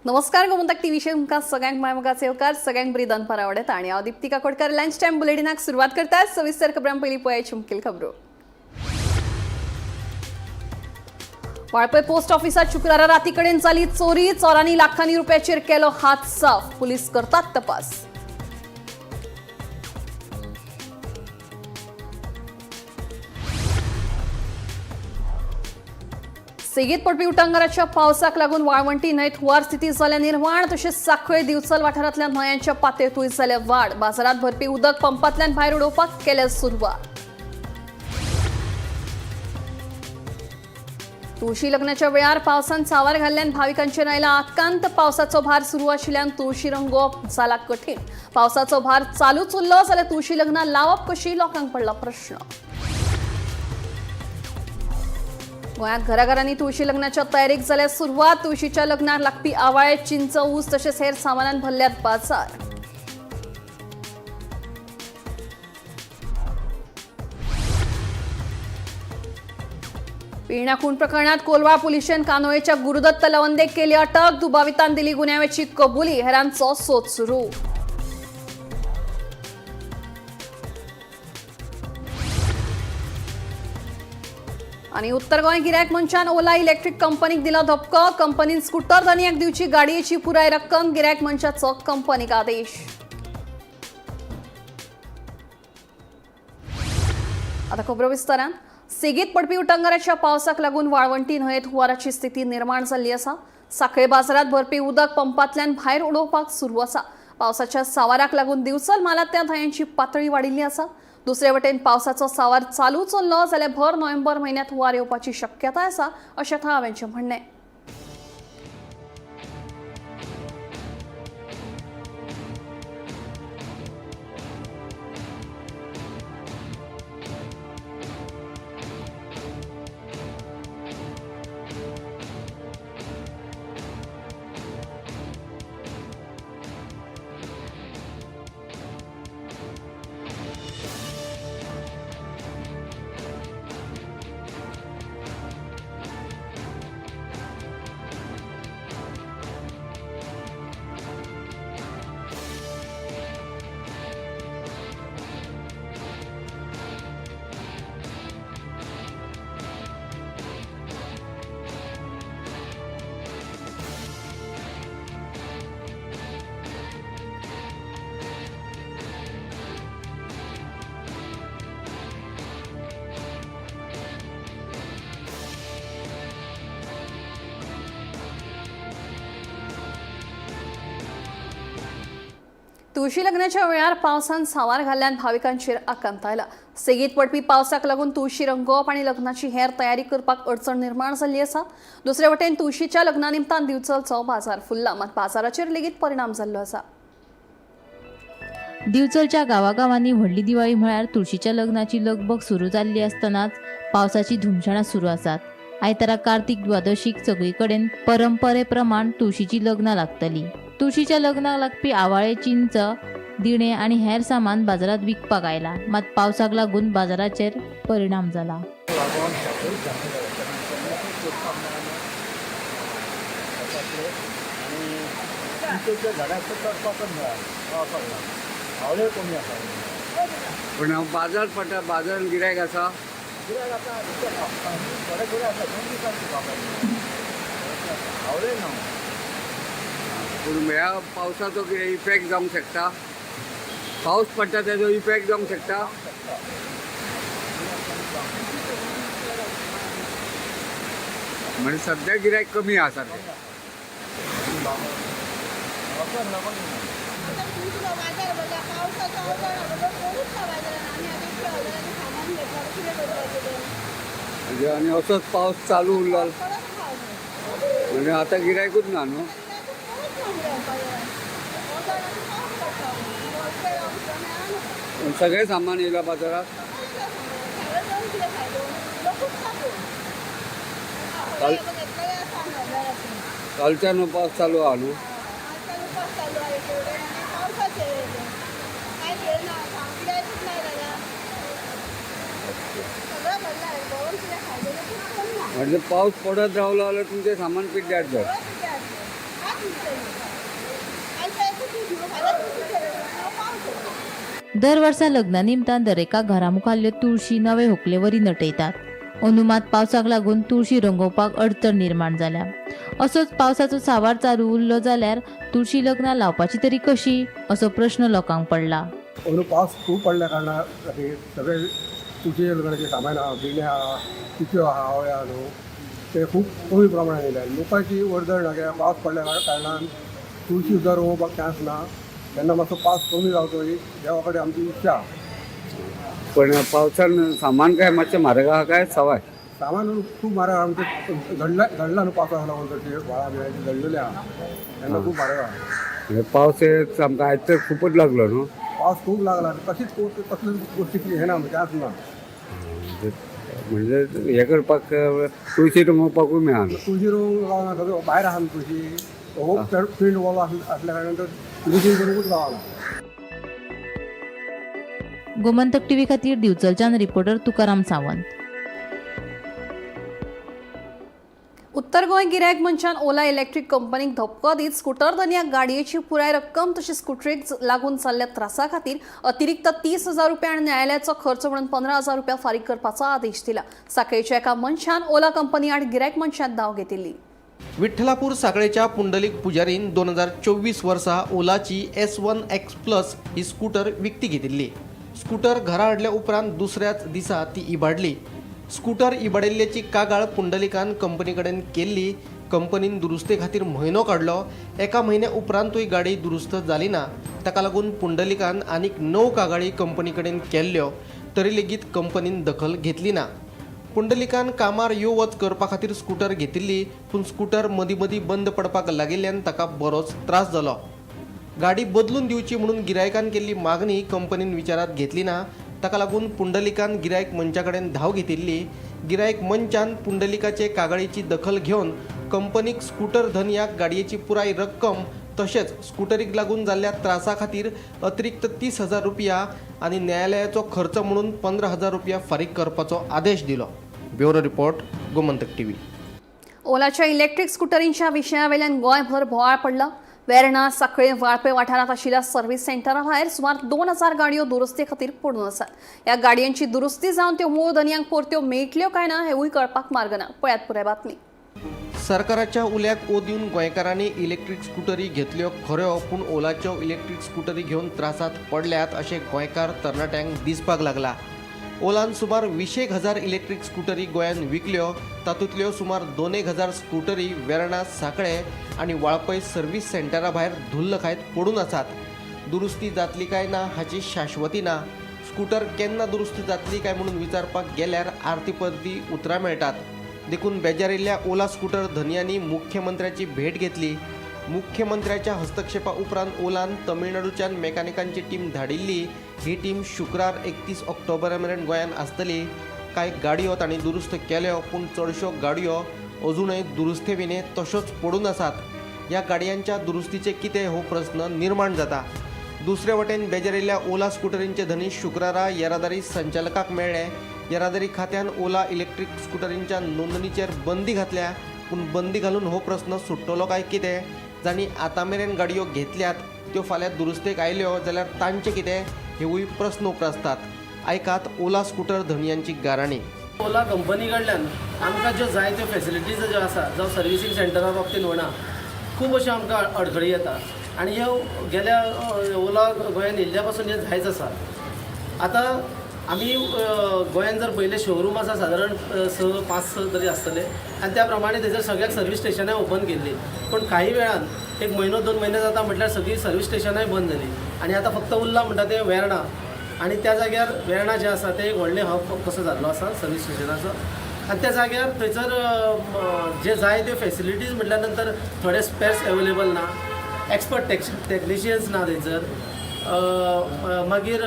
नमस्कार, गोमंतक टीव्हीचेर तुमकां सगळ्यांक माय मोगाचे येवकार. सगळ्यांक बरी दनपार आवडत आणि हांव दीप्ती काकोडकर. लंच टायम बुलेटिनाक सुरवात करता. सविस्तर खबरां पयलीं पळयाची मुखेल खबरो. वाळपय पोस्ट ऑफिसात शुक्रारा राती कडेन जाली चोरी. चोरांनी लाखांनी रुपयाचेर केलो हात साफ. पुलीस करतात तपास. सेगीत पडपी उटंगाराच्या पावसाक लागून वाळवंटी न्हंयत हुंवार स्थिती जाल्या निर्माण. तशेंच सांखळे, दिवचल वाठारांतल्या न्हंयांच्या पातळेंतूय जाल्या वाड. बाजारात भरपी उदक पंपांतल्यान भायर उडोवपाक केल्या सुरवात. तुळशी लग्नाच्या वेळार पावसान सांवार घाल्ल्यान भाविकांचेर आयला आकांत. पावसाचो भार सुरू आशिल्ल्यान तुळशी रंगोवप जाला कठीण. पावसाचो भार चालूच उरलो जाल्यार तुळशी लग्नां लावप कशी, लोकांक पडला प्रश्न. गोंयांत घराघरांनी तुळशी लग्नाच्या तयारीक जाल्या सुरवात. तुळशीच्या लग्नाक लागपी आवाळे, चिंच, ऊस तशेंच हेर सामानान भरल्यात बाजार. पिळर्णा खून प्रकरणात कोलवाळ पुलिशेन कानोळेच्या गुरुदत्त लवंदेक केली अटक. दुबावितान दिली गुन्यांवाची कबुली. हेरांचो सोद सुरू. आणि उत्तर गोंय गिरायक मंचान ओला इलेक्ट्रीक कंपनीक दिला धपको. कंपनीन स्कूटर धनयाक दिवची गाडयेची पुराय रक्कम. गिरायक मंचाचो कंपनीक आदेश. आता खबरो विस्तारान. सेगीत पडपी उटंगाराच्या पावसाक लागून वाळवंटी न्हंयेत हुंवाराची स्थिती निर्माण जाल्ली आसा. सांखळे बाजारात भरपी उदक पंपांतल्यान भायर उडोवपाक सुरू आसा. पावसाच्या सांवाराक लागून दिवचल म्हालांतल्या न्हंयांची पातळी वाडिल्ली आसा. दुसरे वटेन पावसाचो सांवार चालूच उरलो जाल्यार भर नोव्हेंबर म्हयन्यांत हुंवार येवपाची शक्यताय आसा, अशें थळाव्यांचें म्हणणें. तुळशी लग्नाच्या वेळार पावसान सांवार घाल्ल्यान भाविकांचेर आकांत आयला. सेगीत पडपी पावसाक लागून तुळशी रंगोवप आनी लग्नाची हेर तयारी करपाक अडचण निर्माण जाल्ली आसा. दुसरे वटेन तुळशीच्या लग्ना निमतान दिवचलचो बाजार फुल्ला, मात बाजाराचेर लेगीत परिणाम जाल्लो आसा. दिवचलच्या गांवागांवांनी व्हडली दिवाळी म्हळ्यार तुळशीच्या लग्नाची लगबग सुरू जाल्ली आसतनाच पावसाची धुमशणां सुरू आसात. आयतारा कार्तीक द्वादशीक सगळी कडेन परंपरे प्रमाण तुळशीची लग्नां लागतली. तुळशीच्या लग्नाक लागपी आवाळे, चिंच, दिणे आनी हेर सामान बाजारांत विकपाक आयला, मात पावसाक लागून बाजाराचेर परिणाम जाला. लागून आनी चिंचेच्या झाडाक चड पाकच मेळना, पावसाक आवळे कमी आसा. पण हांव बाजार पडटा, बाजारान गिरायक आसा. गिरायक आतां थोडे थोडे आसा. 2 दिसांची आवळे ना. पूण ह्या पावसाचो कितें इफेक्ट जावंक शकता? पावस पडटा तेजो इफेक्ट जावंक शकता. म्हणजे सद्या गिरायक कमी आसा सारकें. पावसाक लागून. बाजार भरला, पावसाचो अवघड भरलो, कोणूच ना बाजारात. आमी आतां इतले हजारांनी सामान घेतला, कितें करपाचें तें? म्हणजे आनी असोच पावस चालू उरलो कोणाक पावस नाही. म्हणजे आतां गिरायकूच ना न्हू. कोणूच ना बाजारात. पावसाळ्यात पावस पडटा, पण सगळें सामान येयलां बाजारात. सगळें कितें फायदो, लोकूच ना कोण. घेतलेले आसा आमी हजाराचे. कालच्यान न्हू पावस चालू आहा न्हू. आजकाल उपास चालू आहे तेवढे आणि पावसाचे काय घेणार, गिरायकच नाही दादा. सगळं भरलं आहे, भरून कितें फायदो, लोकूच कोण ना. म्हणजे पावस पडत रावलो जाल्यार तुमचें सामान पिड्ड्यार जाता. सगळं पिड्ड्यार. कांयच उरचें ना. दर वर्सा लग्ना निमतान दरेका घरा मुखाल्ल्यो तुळशी नवे होकलेवरी नटयतात. अंदू मात पावसाक लागून तुळशी रंगोवपाक अडचण निर्माण जाल्या. असोच पावसाचो सांवार चालू उरलो जाल्यार तुळशी लग्नां लावपाची तरी कशी असो प्रश्न लोकांक पडला. अंदू पावस खूब पडल्या कारणान खातीर सगळे तुळशी लग्नाचें सामान आहा, बिण्या आहा, तिच्यो आहा, आवळे आहा न्हू, ते खूब कमी प्रमाणान येयले. लोकांची वर्दळ ना कित्याक पावस पडल्या कारणान तुळशी सुद्दां रोवपाक चान्स ना. तेन्ना मातसो पावस कमी जावचो ही देवा कडेन आमची इच्छा आहा. पण पावसान सामान काय मातशें म्हारग आहा काय सवाय? सामान खूब म्हारग आहा, आमचें घडला घडला न्हू पावसाक लागून, चडशें व्हाळा बिळांचें घडलेलें आहा, तेन्ना खूब म्हारग आहा. म्हणजे पावस हे सामको आयज तर खूपच लागलो न्हू. पावस खूब लागला, कशीच कसलीच गोश्टी हें ना, चान्स ना. म्हणजे हे करपाक तुळशी रोवपाकूय मेळना. तुळशी रोवंक गावना, सगळें भायर आहा न्हू तुळशी, हो पिंड ओलो आसल्या कारणान तो तुळशी करूंकूच गावना. गोमंतक टीव्ही खातीर दिवचलच्यान रिपोर्टर तुकाराम सावंत. उत्तर गोंय गिरायक मंचान ओला इलेक्ट्रीक कंपनीक धपको दीत स्कुटर धनयाक गाडयेची पुराय रक्कम तशीच स्कुटरीक लागून जाल्ल्या त्रासा खातीर अतिरिक्त 30,000 रुपया आनी न्यायालयाचो खर्च म्हणून 15,000 रुपया फारीक करपाचो आदेश दिला. साखळेच्या एका मनशान ओला कंपनी आड गिरायक मंचात धांव घेतिल्ली. विठ्ठलापूर साखळेच्या पुंडलीक पुजारीन 2024 वर्सा ओलाची S1X plus ही स्कूटर विकती घेतिल्ली. स्कूटर घरा हाडल्या उपरांत दुसऱ्याच दिसा ती इबाडली. स्कूटर इबाडिल्ल्याची कागाळ पुंडलिकान कंपनी कडेन केल्ली. कंपनीन दुरुस्ते खातीर म्हयनो काडलो. एका म्हयन्या उपरांतूय गाडी दुरुस्त जाली ना. ताका लागून पुंडलिकान आनीक 9 कागाळी कंपनी कडेन केल्ल्यो, तरी लेगीत कंपनीन दखल घेतली ना. पुंडलिकान कामार यो वच करपा खातीर स्कूटर घेतिल्ली, पूण स्कूटर मदीं मदीं बंद पडपाक लागिल्ल्यान ताका बरोच त्रास जालो. गाडी बदलून दिवची म्हणून गिरायकान केल्ली मागणी कंपनीन विचारात घेतली ना. ताका लागून पुंडलिकान गिरायक मंचा कडेन धांव घेतिल्ली. गिरायक मंचान पुंडलिकाचे कागाळीची दखल घेवन कंपनीक स्कूटर धनयाक गाडयेची पुराय रक्कम तशेंच स्कूटरीक लागून जाल्ल्या त्रासा खातीर अतिरिक्त 30,000 रुपया आनी न्यायालयाचो खर्च म्हणून 15,000 रुपया फारीक करपाचो आदेश दिलो. Bureau report, Gomantak TV. ओलाच्या इलेक्ट्रीक स्कुटरींच्या विशयावेल्यान गोंयभर बोवाळ पडला. वेर्णा, साखळे, वाळपे वाठारांत आशिल्ल्या सर्व्हिस सेंटरा भायर सुमार 2,000 गाडयो दुरुस्ती खातीर पडून आसात. ह्या गाडयांची दुरुस्ती जावन त्यो मूळ धनयांक परत्यो मेळटल्यो काय ना हेवूय कळपाक मार्ग ना. पळयात पुराय बातमी. सरकाराच्या उल्याक ओ दिवन गोंयकारांनी इलेक्ट्रीक स्कुटरी घेतल्यो खऱ्यो, पूण ओलाच्यो इलेक्ट्रीक स्कुटरी घेवन त्रासांत पडल्यात अशें गोंयकार तरणाट्यांक दिसपाक लागला. ओलान सुमार 20,000 इलेक्ट्रीक स्कुटरी गोंयांत विकल्यो. तातूंतल्यो सुमार 2,000 स्कुटरी वेर्णा, साखळे आनी वाळपय सर्व्हिस सेंटरा भायर धुल्ल खायत पडून आसात. दुरुस्ती जातली काय ना हाची शाश्वती ना. स्कुटर केन्ना दुरुस्ती जातली काय म्हणून विचारपाक गेल्यार आरती परती उतरां मेळटात. देखून बेजारिल्ल्या ओला स्कुटर धनयांनी मुख्यमंत्र्याची भेट घेतली. मुख्यमंत्र्याच्या हस्तक्षेपा उपरांत ओलान तमिळनाडूच्यान मेकॅनिकांची टीम धाडिल्ली. ही टीम शुक्रार 31 ऑक्टोबरा मेरेन गोंयांत आसतली. कांय गाडयो तांणी दुरुस्त केल्यो, पूण चडश्यो गाडयो अजूनय दुरुस्ते विणे तश्योच पडून आसात. ह्या गाडयांच्या दुरुस्तीचें कितें हो प्रस्न निर्माण जाता. दुसरे वटेन बेजारिल्ल्या ओला स्कुटरींचे धनी शुक्रारा येरादारी संचालकाक मेळ्ळे. येरादारी खात्यान ओला इलेक्ट्रीक स्कुटरींच्या नोंदणीचेर बंदी घातल्या, पूण बंदी घालून हो प्रस्न सुट्टलो काय कितें? जांणी आतां मेरेन गाडयो घेतल्यात त्यो फाल्यां दुरुस्तेक आयल्यो जाल्यार तांचें कितें हेवूय प्रस्न उप्रासतात. आयकात ओला स्कुटर धनयांची गाराणी. ओला कंपनी कडल्यान आमकां ज्यो जाय त्यो फेसिलिटीज ज्यो आसा, जावं सर्विसींग सेंटरा बाबतीन म्हणा, खूब अश्यो आमकां अडखळी येता. आनी ह्यो गेल्या ओला गोंयान येयल्ल्या पासून हें जायच आसा. आतां आमी गोंयान जर पयलें शोरूम आसा सादारण 6-5 तरी आसतले आनी त्या प्रमाणे थंयसर सगळ्याक सर्वीस स्टेशनांय ओपन केल्ली, पूण काही वेळान एक म्हयनो 2 म्हयने जाता म्हटल्यार सगळीं सर्वीस स्टेशनांय बंद जाली आनी आतां फक्त उरला म्हणटा तें वेर्णा. आनी त्या जाग्यार वेर्णा जें आसा तें एक व्हडलें हब कसो जाल्लो आसा सर्वीस स्टेशनाचो. आनी त्या जाग्यार थंयसर जे जाय त्यो फेसिलिटीज म्हटल्या नंतर थोडे स्पेर्स एवेलेबल ना, एक्सपर्ट टॅक्निशियन्स ना थंयसर, मागीर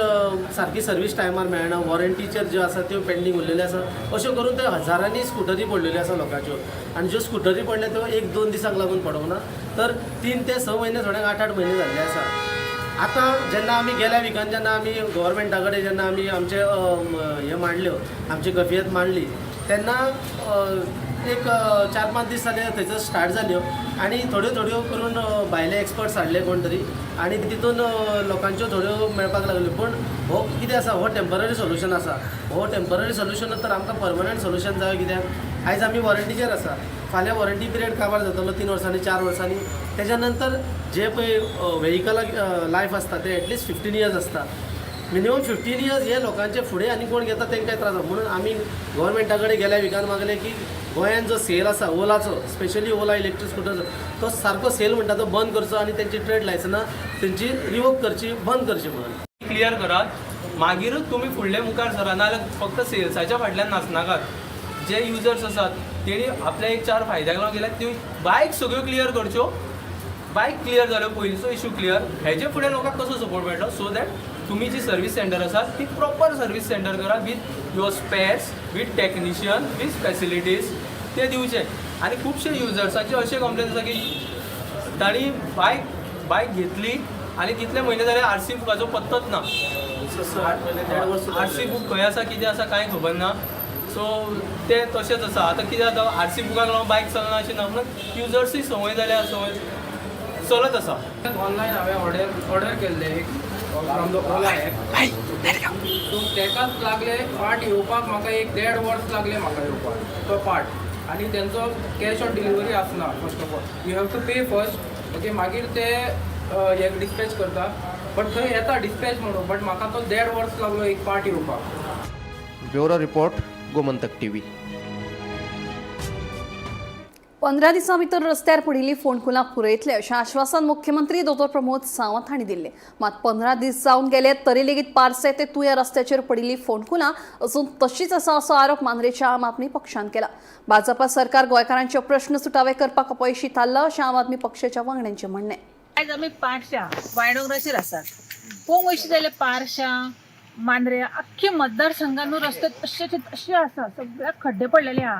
सारकी सर्वीस टायमार मेळना, वॉरंटीचेर ज्यो आसा त्यो पेंडींग उरलेल्यो आसा. अश्यो करून ते हजारांनी स्कुटरी पडलेल्यो आसा लोकांच्यो. आनी ज्यो स्कुटरी पडल्या त्यो 1-2 दिसांक लागून पडोंक ना, तर 3 ते 6 म्हयने, थोड्यांक 8-8 म्हयने जाल्ले आसा. आतां जेन्ना आमी गेल्या विकान जेन्ना आमी गव्हर्मेंटा कडेन जेन्ना आमी आमचे हें मांडल्यो, आमची कफियत मांडली, तेन्ना एक 4-5 दीस जाले थंयसर स्टार्ट जाल्यो आनी थोड्यो थोड्यो करून भायले एक्सपर्ट्स हाडले कोण तरी आनी तितून लोकांच्यो थोड्यो मेळपाक लागल्यो. पूण हो कितें आसा, हो टेंपररी सोल्युशन आसा. हो टेंपररी सोल्युशन तर आमकां परमनंट सोल्युशन जाय. कित्याक आयज आमी वॉरंटीचेर आसा, फाल्यां वॉरंटी पिरियड काबार जातलो 3 वर्सांनी 4 वर्सांनी. तेज्या नंतर जे पळय वेहिकलाक लायफ आसता ते एटलिस्ट 15 इयर्स आसता. मिनिमम 15 इयर्स हे लोकांचे फुडें आनी कोण घेता तांकां त्रास जाता. म्हणून आमी गोवोरमेंटा कडेन गेल्या विकान मागलें की गोंयांत जो सेल आसा ओलाचो, स्पेशली ओला इलेक्ट्रीक स्कुटरचो, तो सारको सेल म्हणटा तो बंद करचो आनी तेंची ट्रेड लायसनां तेंची रिवोक करची, बंद करची म्हणून. क्लियर करात, मागीरूच तुमी फुडले मुखार सरा, नाजाल्यार फक्त सेल्साच्या फाटल्यान नाचनाकात. जे युजर्स आसात तेणी आपल्या एक 4 फायद्याक लागून गेल्यार त्यो बायक सगळ्यो क्लियर करच्यो. बायक क्लियर जाल्यो, पयलींचो इशू क्लियर, हेजे फुडें लोकांक कसो सपोर्ट मेळटलो? सो that तुमी जी सर्वीस सेंटर आसा ती प्रॉपर सर्वीस सेंटर करा with your spares, with technician, with facilities ते दिवचे. आनी खुबशे युजर्साचे अशे कंप्लेन आसा की तांणी बायक घेतली आनी कितले म्हयने जाले आरसी बुकाचो पत्तोच ना. 8 म्हयने 1.5 वर्स आरसी बूक खंय आसा कितें आसा कांय खबर ना. सो ते तशेंच आसा. आतां कितें जाता, आरसी बुकाक लागून बायक चलना अशें ना, पूण युजर्सूय संवय जाल्या, संवय चलत आसा. ऑनलायन हांवें ऑर्डर केल्लें एक from the Ola app. So तेकाच लागले पार्ट येवपाक म्हाका एक 1.5 वर्स लागले म्हाका येवपाक तो पार्ट. आनी तेंचो कॅश ऑन डिलिव्हरी आसना. First of all you have to pay first, okay, मागीर ते हे डिस्पॅच करता. बट थंय येता डिस्पॅच म्हणून, बट म्हाका तो 1.5 वर्स लागलो एक पार्ट येवपाक. Bureau report, Gomantak TV. 15 दिसां भितर रस्त्यार पडिल्ली फोंडकुलां पुरयतले अशें आश्वासन मुख्यमंत्री दोतोर प्रमोद सावंत हांणी दिल्लें. मात 15 दीस जावन गेले तरी लेगीत पार्से ते तुया रस्त्याचेर पडिल्ली फोंडकुलां अजून तशीच आसा असो आरोप मांद्रेच्या आम आदमी पक्षान केला. भाजपा सरकार गोंयकारांचे प्रश्न सुटावे करपाक अपयशी थारला अशें आम आदमी पक्षाच्या वांगड्यांचें म्हणणें. आयज आमी पारशा वायडोंगराचेर आसात. पळोवंक वयशी जाल्यार पारशा मांद्रे अख्खे मतदारसंघान रस्ते तशेचे तशे आसा, सगळ्याक खड्डे पडलेले आहा.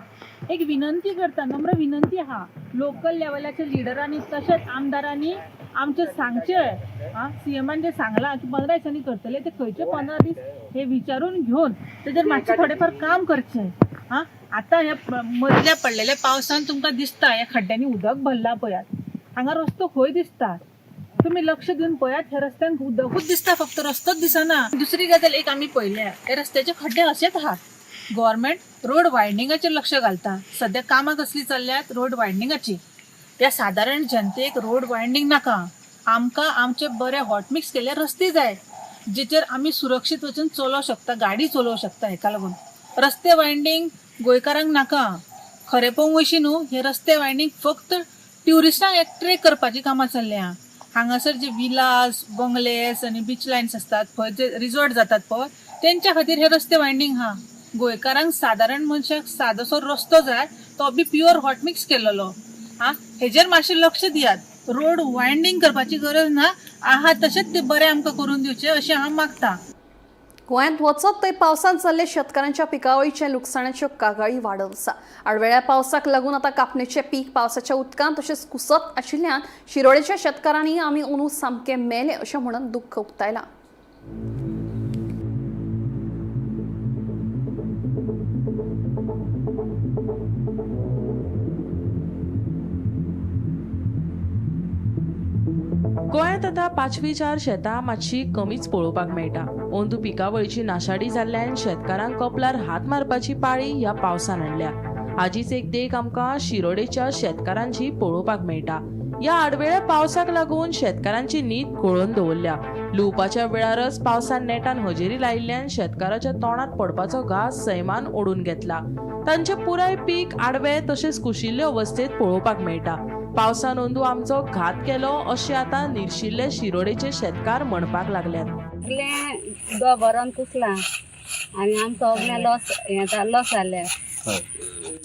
एक विनंती करता, नम्र विनंती आहा, लोकल लेवलाच्या लिडरांनी तशेंच आमदारांनी आमचें सांगचें आं, सीएमान जें सांगलां की 15 दिसांनी करतले, ते खंयचे 15 दीस हे विचारून घेवन तेजेर मातशें थोडें फार काम करचें. आं, आतां ह्या मदल्या पडलेल्या पावसान तुमकां दिसता ह्या खड्ड्यांनी उदक भरलां पळयात, हांगा रस्तो खंय दिसता तुमी लक्ष दिवन पळयात, ह्या रस्त्यांक उदकूच दिसता, फक्त रस्तोच दिसना. दुसरी गजाल एक आमी पळयल्या, हे रस्त्याचे खड्डे अशेच आहात. गव्हर्मेंट रोड वायडनिंगाचेर लक्ष घालता. सद्या कामां कसलीं चल्ल्यात रोड वायडनिंगाची. त्या सादारण जनतेक रोड वायडनींग नाका, आमकां आमचे बरे हॉटमिक्स केल्ले रस्ते जाय जेचेर आमी सुरक्षीत वचून चलोवंक शकता, गाडी चलोवंक शकता. हेका लागून रस्ते वायडनींग गोंयकारांक नाका. खरें पळोवंक वयशी न्हू, हे रस्ते वायडनींग फक्त ट्युरिस्टांक एट्रेक्ट करपाची कामां चल्ल्या. हांगासर जे विलास बंगलेस आनी बीच लायन्स आसतात पळय, जे रिजॉर्ट जातात पळय, तेंच्या खातीर हे रस्ते वायडनींग आहा. गोंयकारांक सादारण मनशाक सादोसो रस्तो जाय, तो बी प्युअर हॉटमिक्स केलेलो. आं, हेजेर मातशें लक्ष दियात. रोड वायडनींग करपाची गरज ना आहा, तशेंच ते बरें आमकां करून दिवचें अशें हांव मागता. गोंयांत वचत थंय पावसान जाल्ले शेतकारांच्या पिकावळीच्या लुकसाणाच्यो कागाळी वाडत आसा. आडवेळ्या पावसाक लागून आतां कापणेचें पीक पावसाच्या उदकांत तशेंच कुसत आशिल्ल्यान शिरोडेच्या शेतकारांनी आमी अंदू सामके मेले अशें म्हणून दुख्ख उक्तायलां. गोंयांत आतां पांचवीचार शेतां मातशी कमीच पळोवपाक मेळटा. अंदू पिकावळीची नाशाडी जाल्ल्यान शेतकारांक कपलार हात मारपाची पाळी ह्या पावसान हाडल्या. हाजीच एक देख आमकां शिरोडेच्या शेतकारांची पळोवपाक मेळटा. ह्या आडवेळ्या पावसाक लागून शेतकारांची न्हीद खळोवन दवरल्या. लुवपाच्या वेळारच पावसान नेटान हजेरी लायिल्ल्यान शेतकाराच्या तोंडात पडपाचो घास सैमान ओडून घेतला. तांचे पुराय पीक आडवे तशेंच कुशिल्ले अवस्थेत पळोवपाक मेळटा. पावसान अंदू आमचो घात केलो अशें आतां निर्शिल्ले शिरोडेचे शेतकार म्हणपाक लागल्यात. सगळें भरून कुसलां आनी आमचो सगळें लॉस हें लॉस जालें.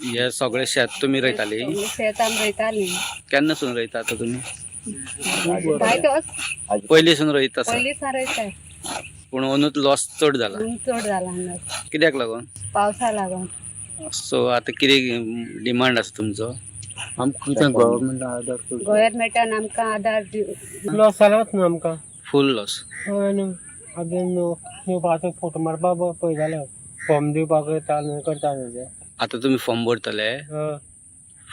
हे सगळे शेत तुमी रोयताली? शेत आमी रोयतालीं. केन्ना सून रोयता आतां तुमी? जायते पयलीं सून रोयता आसा. पयलीं सावन रोयता. पूण अंदूच लॉस चड जाला. चड जाला हांगा कित्याक लागून? पावसा लागून. सो आतां कितें डिमांड आसा तुमचो? आमकां कितें गव्हर्मेंट आदार गव्हर्मेंटान आमकां आदार दिव. लॉस जालाच न्हू आमकां. फूल लॉस. हय न्हू, आतां न्हू फोटो मारपाक पळय जाल्यार फॉर्म दिवपाक करता ते. आतां तुमी फॉर्म भरतले? हय.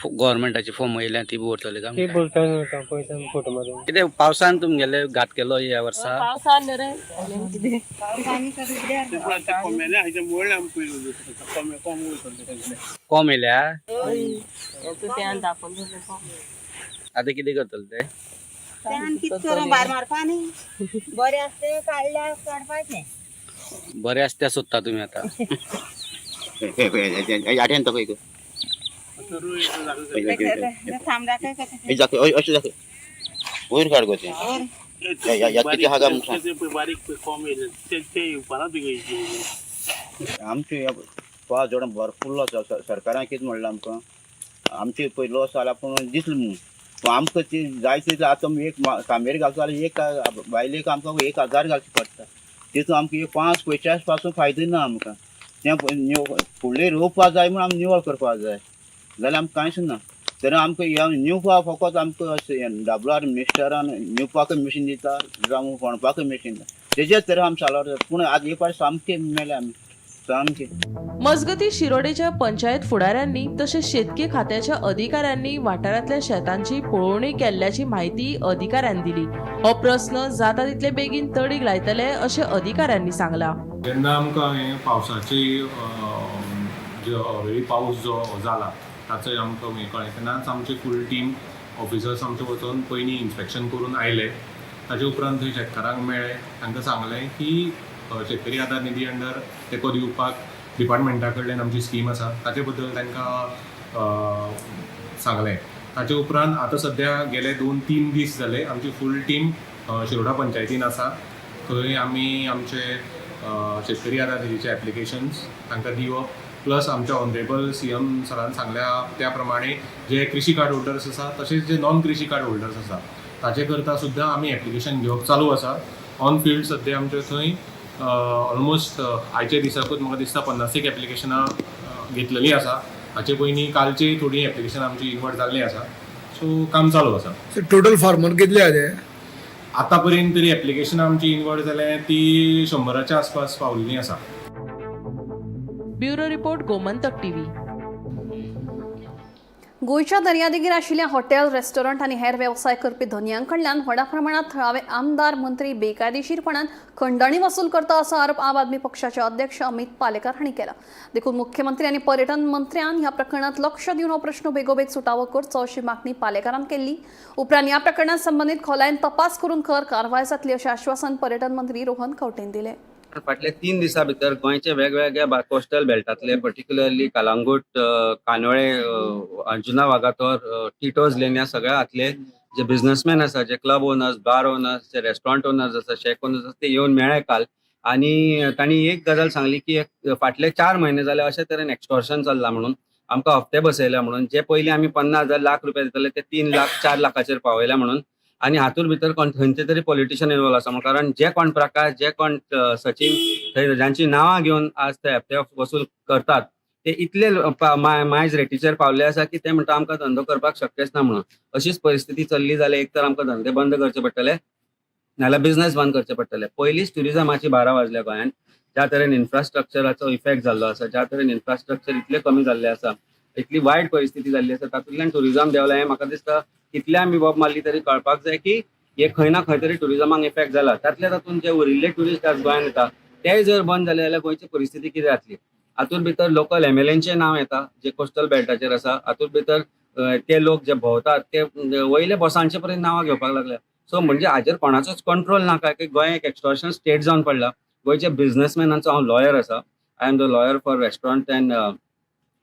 गोवोरमेंटाची फॉर्म येयल्या ती भरतले काय ती भरता पळयता फोटो मारून. कितें पावसान तुमगेले घात केलो ह्या वर्सा? पावसान रे कितें कोम येयल्या? आतां कितें करतले ते? कितें करूं भायर मारपा न्ही बरें आसता ते काडल्या काडपाचें. बरें आसा तें सोदता तुमी आतां. थांब दाखय. वयर काड गो तें. आमचे पांच जाणां भरपूर लॉस जाला. सरकारान कितें म्हणलां आमकां, आमचे पय लॉस जाला पूण दिसलें म्हणून, पूण आमकां ती जाय तितलें आतां आमी एक कामेर घालता जाल्यार एक बायलेक आमकां 1000 घालचें पडटा. तितून आमकां एक 5 पयशा पासून फायदो ना आमकां. तें फुडलें रोवपा जाय म्हूण आमी निवळ करपा जाय, जाल्यार आमकां कांयच ना. तर आमकां ह्या निवपा फकत आमकां अशें डब्ल्यू आर मिनिस्टरान निवपाकय मशीन दिता, जावं फोणपाकय मशीन दिता, तेजेच तर आमी चालू. पूण आतां एक फावट सामकें मेले आमी सामकें. मजगती शिरोडेच्या पंचायत फुडाऱ्यांनी तशेंच शेतकी खात्याच्या अधिकाऱ्यांनी वाठारांतल्या शेतांची पळोवणी केल्ल्याची म्हायती अधिकाऱ्यांनी दिली. हो प्रस्न जाता तितले बेगीन तडीक लायतले अशें अधिकाऱ्यांनी सांगलां. जेन्ना आमकां हें पावसाची जो ऑलरेडी पावस जो जाला ताचो आमकां हें कळ्ळें तेन्नाच आमची फूल टीम ऑफिसर्स आमचे वचून पयलीं इन्स्पेक्शन करून आयले. ताचे उपरांत थंय शेतकारांक मेळ्ळे, तांकां सांगलें की शेतकरी आधार निधी अंडर तेंको दिवपाक डिपार्टमेंटा कडल्यान आमची स्कीम आसा, ताचे बद्दल तांकां सांगलें. ताचे उपरांत आतां सद्या गेले 2-3 दीस जाले आमची फूल टीम शिरोडा पंचायतीन आसा. थंय आमी आमचे शेतकरी आधार निधीचे एप्लिकेशन्स तांकां दिवप, प्लस आमच्या ऑनरेबल CM सरान सांगल्या त्या प्रमाणे जे कृषी कार्ड होल्डर्स आसा तशेंच जे नॉन कृषी कार्ड होल्डर्स आसा ताचे करता सुद्दां आमी एप्लिकेशन घेवप चालू आसा. ऑन फिल्ड सद्या आमचे थंय ऑलमोस्ट आयच्या दिसाकूच म्हाका दिसता 50 एप्लिकेशनां घेतलेलीं आसा. हाचे पयलीं कालची थोडीं एप्लिकेशनां आमची इन्वर्ट जाल्लीं आसा. सो काम चालू आसा. टोटल फार्मर कितले आहा ते? आतां पर्यंत तरी एप्लिकेशनां आमची इन्वर्ट जाल्या ती 100च्या आसपास पावलेली आसा. Bureau report, Gomantak TV. गोंयच्या दर्यादेगेर आशिल्ल्या हॉटेल, रेस्टॉरंट आनी हेर वेवसाय करपी धनयां कडल्यान व्हडा प्रमाणात थळावे आमदार, मंत्री बेकायदेशीरपणान खंडणी वसूल करता असो आरोप आम आदमी पक्षाचे अध्यक्ष अमित पालेकर हांणी केला. देखून मुख्यमंत्री आनी पर्यटन मंत्र्यान ह्या प्रकरणात लक्ष दिवन हो प्रश्न बेगोबेग सुटावो करचो अशी मागणी पालेकरान केल्ली. उपरांत ह्या प्रकरणात संबंदीत खोलायेन तपास करून खर कारवाय जातली अशें आश्वासन पर्यटन मंत्री रोहन खंवटेन दिलें. फाटल्या 3 दिसां भितर गोंयचे वेगवेगळ्या कोस्टल बेल्टांतले, particularly Calangute, Candolim, Anjuna Vagator, Tito's lane ह्या सगळ्या हातले जे बिझनेसमॅन आसा, जे क्लब ओनर्स, बार ओनर्स, जे रेस्टॉरंट ओनर्स आसा, शेक ओनर्स आसा, ते येवन मेळ्ळे काल आनी तांणी एक गजाल सांगली की फाटले 4 म्हयने जाले अशे तरेन एक्स्टॉर्शन चल्लां म्हणून, आमकां हप्ते बसयल्या म्हणून, जे पयलीं आमी 50,000 लाख रुपया दिताले ते 3 लाख 4 लाखाचेर पावयल्या म्हणून. आनी हातूंत भितर कोण खंयचे तरी पॉलिटिशियन इनवॉल्व आसा म्हणून, कारण जे कोण प्रकाश, जे कोण सचिन थंय जांची नांवां घेवन आज ते हप्ते वसूल करतात ते इतले मायज रेटीचेर पावले आसा की ते म्हणटा आमकां धंदो करपाक शक्यच ना म्हणून. अशीच परिस्थिती चल्ली जाल्यार एक तर आमकां धंदे बंद करचे पडटले नाल्यार बिझनेस बंद करचे पडटले. पयलींच ट्युरिजमाची 12 वाजल्या गोंयांत, ज्या तरेन इन्फ्रास्ट्रक्चराचो इफेक्ट जाल्लो आसा, ज्या तरेन इन्फ्रास्ट्रक्चर इतलें कमी जाल्लें आसा, इतली वायट परिस्थिती जाल्ली आसा, तातूंतल्यान ट्युरिजम देंवलां हें म्हाका दिसता कितले आमी बोब मारली तरी कळपाक जाय की हे खंय ना खंय तरी ट्युरिजमाक इफेक्ट जाला. तातल्या तातूंत जे उरिल्ले ट्युरिस्ट आज गोंयांत येता तेय जर बंद जाले जाल्यार गोंयची परिस्थिती कितें जातली. हातूंत भितर लोकल MLAंचें नांव येता जे कोस्टल बेल्टाचेर आसा, हातूंत भितर ते लोक जे भोंवतात ते वयले बॉसांचे पर्यंत नांवां घेवपाक लागल्या. सो म्हणजे हाजेर कोणाचोच कंट्रोल ना काय की गोंय एक एक्स्टॉर्शन स्टेट जावन पडला. गोंयच्या बिझनेसमॅनांचो हांव लॉयर आसा, I am the lawyer for restaurant and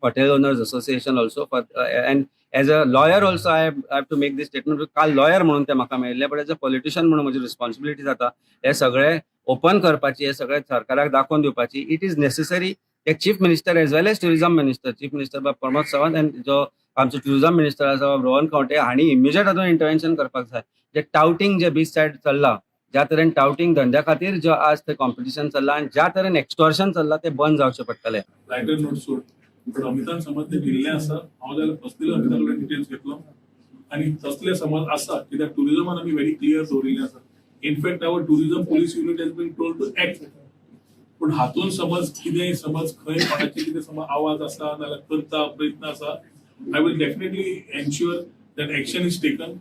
hotel owners association also, for and as a lawyer also I have to make this statement. काल लॉयर म्हणून ते म्हाका मेळिल्ले, बट एज अ पॉलिटिशियन म्हणून म्हजी रिस्पॉन्सिबिलिटी जाता हे सगळे ओपन करपाची, हे सगळे सरकाराक दाखोवन दिवपाची. It is necessary एक chief minister as well as tourism minister, chief minister Bab Pramod Sawant and जो आमचो ट्युरिजम मिनिस्टर आसा बाब रोहन खंवटे हांणी इमिजिएट हातूंत इंटरवेन्शन करपाक जाय. जे टावटींग जे बीच सायड चल्लां, ज्या तरेन टावटींग धंद्या खातीर जो आज थंय कॉम्पिटिशन चल्लां आनी ज्या तरेन एक्स्टॉर्शन चल्लां तें बंद जावचें पडटलें. लायटर नोट सोड, पूण अमितान समज तें दिल्लें आसा, हांव जाल्यार पर्सनली अमिता कडेन डिटेल्स घेतलो आनी तसले समज आसा कित्याक ट्युरिजमान आमी व्हेरी क्लियर दवरिल्लें आसा. In fact our tourism police unit has been told to act. पूण हातून समज कितेंय समज खंय कोणाचे कितें समज आवाज आसा नाल्यार करता प्रयत्न आसा I will definitely ensure that action is taken.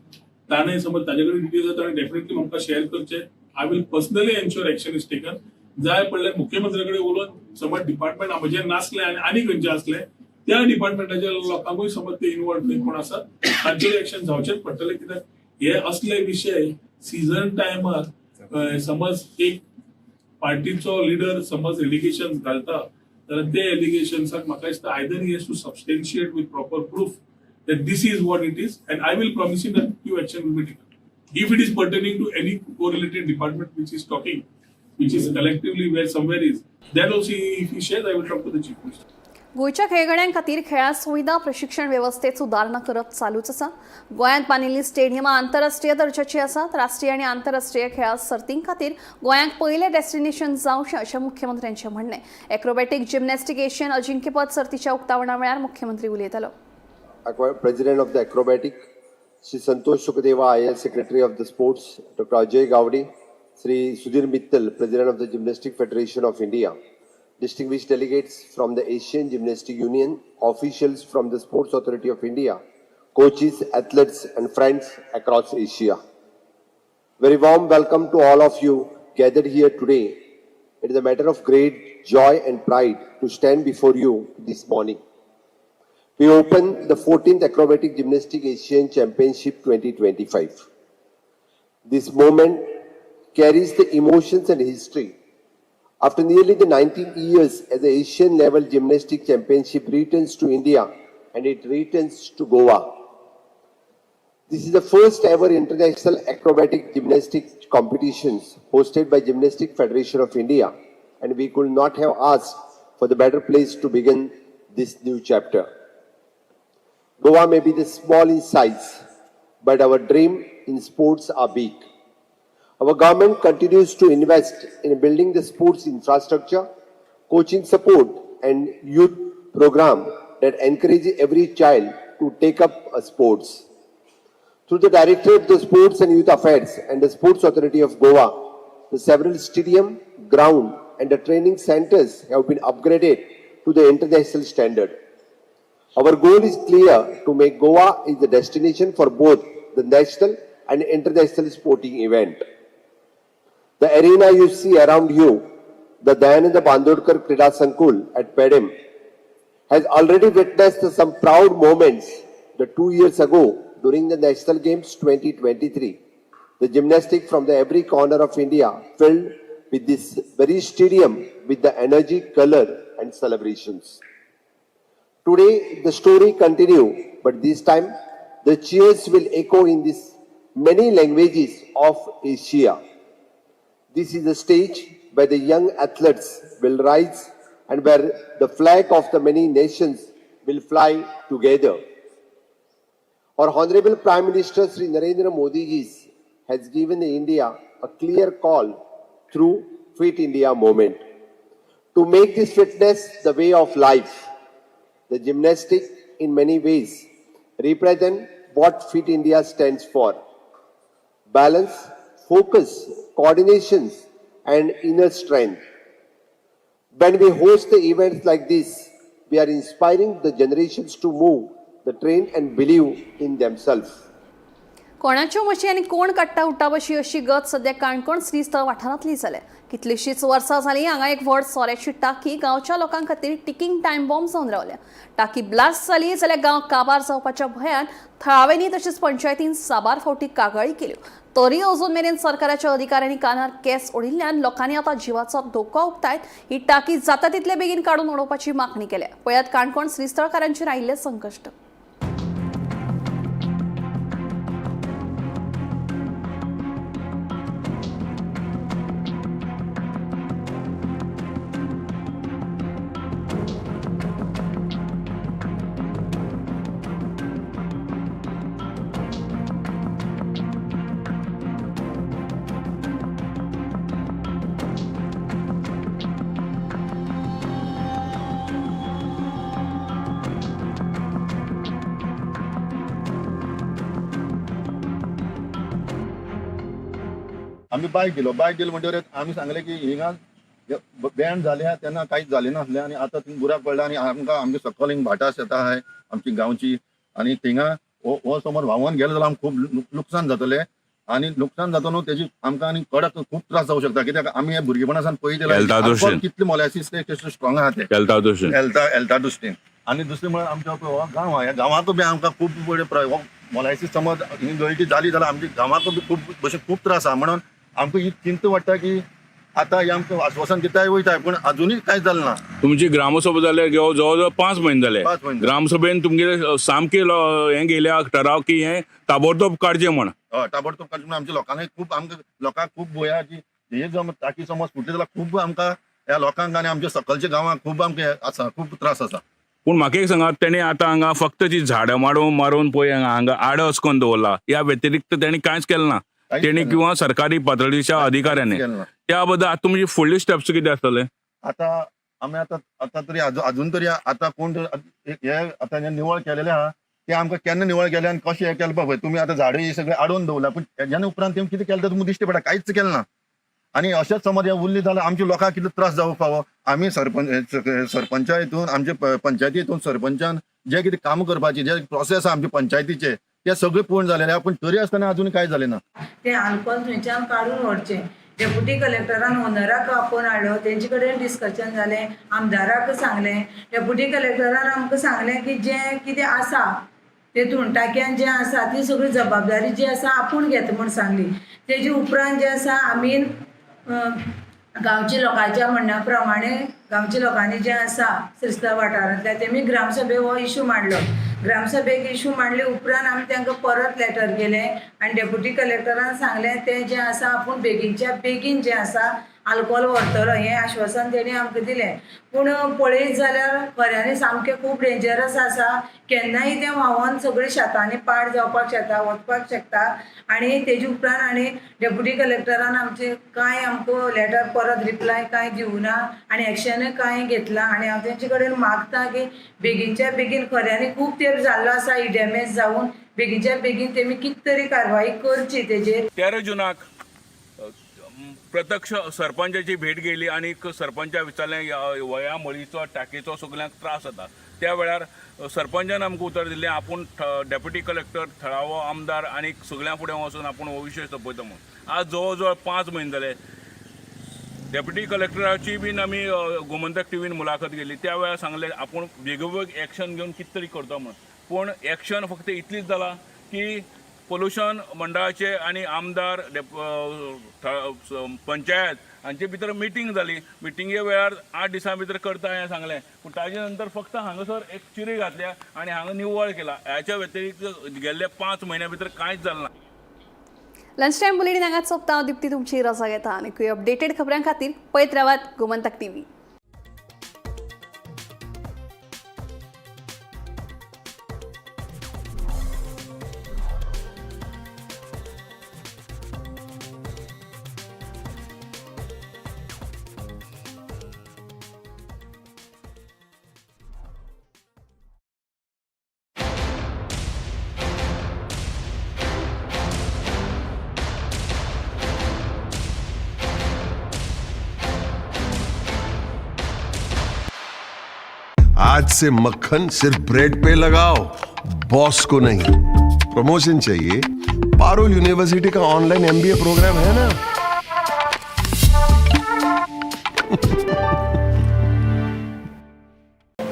ताणें समज ताजे कडेन डिटेल्स आसा, ताणें डेफिनेटली म्हाका शेअर करचे. I will personally ensure action is taken. जाय पडल्यार मुख्यमंत्र्या कडेन उलोवन समज डिपार्टमेंट म्हजें नासलें आनी आनी खंयचें आसलें त्या डिपार्टमेंटाच्या लोकांकूय समज ते इनवॉल्व थंय कोण आसा तांचेर एक्शन जावचेंच पडटलें. कित्याक हे असले विशय सिजन टायमार समज एक पार्टीचो लिडर समज एलिगेशन घालता जाल्यार ते एलिगेशन्साक म्हाका दिसता either he has to substantiate with proper proof that this is what it is, and I will promise you that due action will be taken. If it is pertaining to any correlated department which is talking, which is collectively where somewhere is, that also if he shares, I will talk to the chief minister. गोंयच्या खेळगड्यां खातीर खेळां सुविधा प्रशिक्षण वेवस्थेत सुदारणा करप चालूच आसा. गोंयांत बांदिल्लीं स्टेडियमां आंतरराष्ट्रीय दर्जाची आसात. राष्ट्रीय आनी आंतरराष्ट्रीय खेळां सर्तीं खातीर गोंयांक पयलें डेस्टिनेशन जावचें अशें मुख्यमंत्र्यांचें म्हणणें. एक्रोबॅटीक जिम्नॅस्टीक एशियन अजिंक्यपद सर्तीच्या उक्तावणा वेळार मुख्यमंत्री उलयतालो. President of the Acrobatic, Shri Santosh Sukhdeva, IAS Secretary of the Sports, Dr. Ajay Gawde, Shri Sudhir Mittal, President of the Gymnastic Federation of India, distinguished delegates from the Asian Gymnastic Union, officials from the Sports Authority of India, coaches, athletes, and friends across Asia. Very warm welcome to all of you gathered here today. It is a matter of great joy and pride to stand before you this morning. We open the 14th Acrobatic Gymnastic Asian Championship 2025. This moment carries the emotions and history. After nearly the 19 years as the Asian level gymnastic championship returns to India, and it returns to Goa. This is the first ever international acrobatic gymnastic competitions hosted by Gymnastic Federation of India, and we could not have asked for the better place to begin this new chapter. Goa may be the small in size, but our dream in sports are big. Our government continues to invest in building the sports infrastructure, coaching support, and youth program that encourage every child to take up a sports. Through the Directorate of the Sports and Youth Affairs and the Sports Authority of Goa, the several stadium, ground, and the training centers have been upgraded to the international standard. Our goal is clear: to make Goa is the destination for both the national and international sporting event. The arena you see around you, the Dayananda Bandodkar Krida Sankul at Pedem, has already witnessed some proud moments the 2 years ago during the National Games 2023. The gymnastic from the every corner of India filled with this very stadium with the energy, color and celebrations. Today, the story continue, but this time the cheers will echo in this many languages of Asia. This is the stage where the young athletes will rise and where the flag of the many nations will fly together. Our Honorable Prime Minister Sri Narendra Modi ji has given India a clear call through Fit India movement to make this fitness the way of life. The gymnastic in many ways represent what Fit India stands for: balance, focus, coordinations, and inner strength. When we host the events like this, we are inspiring the generations to move, the train, and believe in themselves. कोणाच्यो म्हशी आनी कोण काडटा उठाबशी अशी गत सध्या काणकोण श्रीस्थळ वाठारांतली जाल्या. कितलीशीच वर्सां जाली हांगा एक व्हड सोऱ्याची टाकी गांवच्या लोकां खातीर टिकींग टायम बॉम्ब जावन रावल्या. टाकी ब्लास्ट जाली जाल्यार गांव काबार जावपाच्या भंयान थळाव्यांनी तशेंच पंचायतीन साबार फावटी कागाळी केल्यो, तरी अजून मेरेन सरकाराच्या अधिकाऱ्यांनी कानार केस ओडिल्ल्यान लोकांनी आतां जिवाचो धोको उक्तायत ही टाकी जाता तितले बेगीन काडून उडोवपाची मागणी केल्या. पळयात काणकोण श्रीस्थळकारांचेर आयिल्लें संकश्ट. आमी बायक दिलो, बायक दिलो म्हणटकीर आमी सांगलें की हिंगा बॅन जाल्या तेन्ना कांयच जालें नासलें आनी आतां थिंग बुराक पडला आनी आमकां आमगे सकयल हिंग भाटां शेतां आहाय आमची गांवची आनी थिंगा हो समज व्हांवोन गेलो जाल्यार आमकां खूब लुकसाण जातलें आनी लुकसाण जाता न्हू तेजी आमकां आनी कडक खूब त्रास जावंक शकता, कित्याक आमी हे भुरगेपणा सावन पळयत कितले मोलासीस ते स्ट्रॉंग आहा ते हेल्था दृश्टीन, हेल्था दृश्टीन. आनी दुसरें म्हळ्यार आमचो हो गांव आहा, ह्या गांवांतूय बी आमकां खूब मोलायसीस समज ही गळटी जाली जाल्यार आमच्या गांवांतूय बी खूब भशेन खूब त्रास आहा. म्हणून आमकां ही चिंता वाडटा की आतां हे आमकां आश्वासन दिताय वयताय पूण अजुनूय कांयच जालें ना. तुमची ग्रामसभा जाल्या जवळ जवळ 5 म्हयने जाले. 5 म्हयने. ग्रामसभेन तुमगे सामके हें गेल्या ठराव की हें ताबडतोब काडचें म्हण. हय, ताबडतोब काडचें म्हण. आमच्या लोकांक खूब, आमकां लोकांक खूब भंय आहा की हे जर टाकी समज फुटली जाल्यार खूब आमकां ह्या लोकांक आनी आमच्या सकलच्या गांवांक खूब आमकां आसा, खूब त्रास आसा. पूण म्हाका एक सांगात, तेणी आतां हांगा फक्त ती झाडां मारून मारून पळय हांगा आडस करून दवरला, ह्या व्यतिरिक्त तेणी कांयच केलें ना तेणी किंवा सरकारी पातळीच्या अधिकाऱ्यांनी. त्या बद्दल आतां तुमची फुडली स्टेप्स कितें आसतले? आतां आमी आतां आतां तरी अजून तरी आतां कोण हे आतां हे निवळ केलेले आहा ते आमकां केन्ना निवळ केले आनी कशें हें केलें पळय तुमी आतां झाडां ही सगळीं आडोवन दवरला, पूण तेज्यान उपरांत तेमी कितें केलें तें तुमकां दिश्टी पडटा, कांयच केलें ना. आनी अशेंच समज हे उरली जाल्यार आमच्या लोकांक कितलो त्रास जावंक फावो. आमी सरपंचा हितून आमचे पंचायती हितून सरपंचान जे कितें कामां करपाची जे प्रोसेस आहा आमचे पंचायतीचे ते सगळे पूर्ण जालेले आहा, पूण तरी आसतना अजून कांय जालें ना. ते आल्कोहोल थंयच्यान काडून व्हरचें. डेप्युटी कलेक्टरान ओनराक आपोवन हाडलो, तेंचे कडेन डिस्कशन जालें, आमदाराक सांगलें. डेप्युटी कलेक्टरान आमकां सांगलें की जें कितें आसा तेतून टाक्यान जें आसा ती सगळी जबाबदारी जी आसा आपूण घेता म्हूण सांगली. तेजे उपरांत जें आसा आमी गांवच्या लोकांच्या म्हणण्या प्रमाणे गांवच्या लोकांनी जें आसा श्रीस्थळ वाठारांतल्या तेमी ग्रामसभेक हो इशू मांडलो. ग्रामसभेक इशू मांडले उपरांत आमी तांकां परत लेटर केलें आनी डेप्युटी कलेक्टरान सांगलें तें जें आसा आपूण बेगीनच्या बेगीन जें आसा आल्कोहोल व्हरतलो हें आश्वासन तेणी आमकां दिलें. पूण पळयत जाल्यार खऱ्यांनी सामकें खूब डेंजरस आसा, केन्नाय तें व्हांवोन सगळें शेतांनी पाड जावपाक शकता, वचपाक शकता. आनी तेजे उपरांत आनी डेप्युटी कलेक्टरान आमचें कांय आमकां लेटर परत रिप्लाय कांय दिवना आनी एक्शनूय कांय घेतला. आनी हांव तेंचे कडेन मागता की बेगीनच्या बेगीन, खऱ्यांनी खूब तेंप जाल्लो आसा ही डॅमेज जावन, बेगीनच्या बेगीन तेमी कितें तरी कारवाई करची तेजेर. 13 जुनाक प्रत्यक्ष सरपंचाची भेट घेयली आनी सरपंचा विचारलें ह्या मळीचो टाकेचो सगळ्यांक त्रास जाता. त्या वेळार सरपंचान आमकां उतर दिलें आपूण डेप्युटी कलेक्टर, थळावो आमदार आनी सगळ्यां फुडें वचून आपूण हो विशय सोंपयता म्हूण. आज जवळ जवळ 5 म्हयने जाले. डेप्युटी कलेक्टराची बीन आमी गोमंतक टिवीन मुलाखत घेतली, त्या वेळार सांगलें आपूण बेगोबेग एक्शन घेवन कितें तरी करता म्हूण. पूण एक्शन फक्त इतलीच जाला की पोल्युशन मंडळाचे आनी आमदार पंचायत हांचे भितर मिटींग जाली. मिटिंगे वेळार 8 दिसां भितर करता हें सांगलें, पूण ताजे नंतर फक्त हांगासर एक चिरी घातल्या आनी हांगा निवळ केला. ह्याच्या व्यतिरिक्त गेल्ल्या 5 म्हयन्या भितर कांयच जालें ना. लंच टायम बुलेटीन हांगाच सोंपता. हांव दिप्ती तुमची रजा घेता आनी अपडेटेड खबरां खातीर पळयत रावात गोमंतक टीव्ही. आज से मक्खन सिर्फ ब्रेड पे लगाओ, बॉस को नहीं। प्रमोशन चाहिए? पारुल यूनिवर्सिटी का ऑनलाइन एमबीए प्रोग्राम है ना।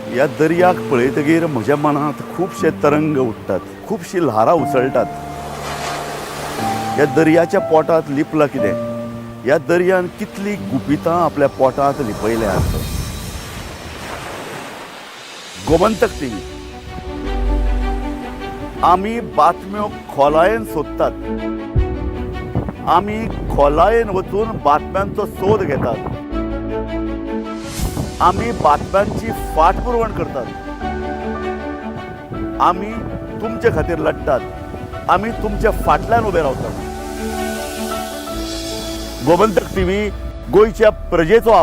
ह्या दर्याक पळयतगीर म्हज्या मनांत खुबशे तरंग उठ्ठात, खुबशीं ल्हारां उसळटात। ह्या दर्याच्या पोटांत लिपलां कितें? ह्या दर्यान कितलीं गुपितां आपल्या पोटांत लिपयल्यांत? गोमंतक टीव्ही आमी बातम्यो खोलायेन सोदतात, आमी खोलायेन वचून बातम्यांचो सोद घेतात, आमी बातम्यांची फाटपुरवण करतात, आमी तुमचे खातीर लढटात, आमी तुमच्या फाटल्यान उबे रावतात। गोमंतक टीव्ही गोंयच्या प्रजेचो आवाज।